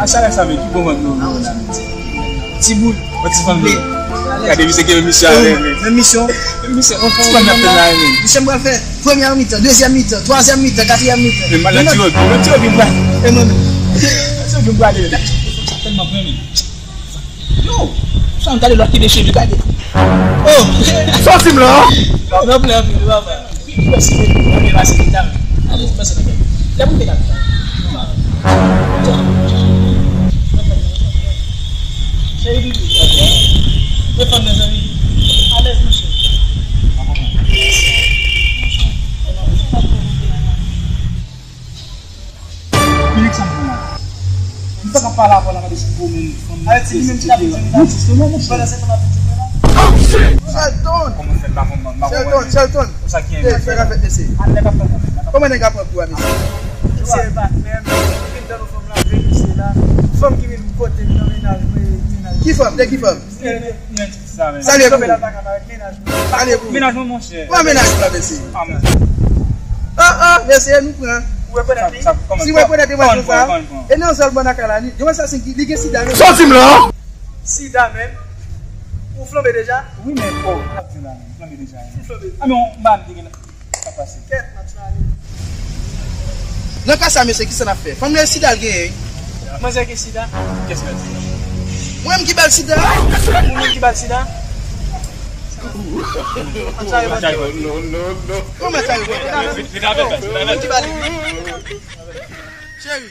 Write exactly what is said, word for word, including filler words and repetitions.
A chalè sa, men ki bon vant nou, nou la. Ti boul. Yon ti fanm vle. Gade misye ki menm misye a renmen. Menm misyon. Menm misye, yon ti fanm ap tann la renmen. Misye m pral fè premyè mitan, dezyèm mitan, twazyèm mitan, katriyèm mitan. Men maladi yo, yo ti yo vin la. E mwen menm. Ti yo vin prale. Tèlman renmen. Yo, sa m gade lòt ki de cheve, gade. Oh! Sòti m la! Nan plan anpil, papa. Ki pwès ki te pase li ta. Ale, pase nan kè. Lè pou te gade. Cheri doudou. Mezanmi. Alèz, monchè. Finik sa m pran la. M pa ka pale avè w la, gade si gwo moun fanm nan. Alèz, se li menm ki t ap di m la. Non, se non, monchè. Pandan se tan m ap di m la. Shelton! Kòman fè la, fanm nan? Shelton, Shelton. Sa ki en. Fè gafè, mesye. Kòman nèg ap pran kou a, mesye? Mesye pa menm. Vin dan nou fanm la, vin mesye la. Fanm ki vin pote m nan mennaj mwen, mennaj. Ki fanm? De ki fanm? Salye pou ou. Salye pou ou. Mennaj mwen, monchè. Pran mennaj ou la, mesye. Ah, ah, mesye, nou pran. Si w rekonèt demwazèl sa, e nan zòl bò nan kay la, li, demwazèl sa, li gen sida, menm. Sòti m la! Sida, menm. Ou flanbe deja? Wi, men, oh, m ap di la, menm. Flanbe deja. Ou flanbe. Ah, men, m pa di gen sa pase. Kèt, m ap sa ale. Nan ka sa, mesye, kisa n ap fè? Fanm nan e sida l genyen, wi. Manzè gen sida? Kiyès ki ba l sida? Mwen menm ki ba l sida? Ou menm ki ba l sida? Kòman sa rive? Ou menm ki ba l li? Cheri.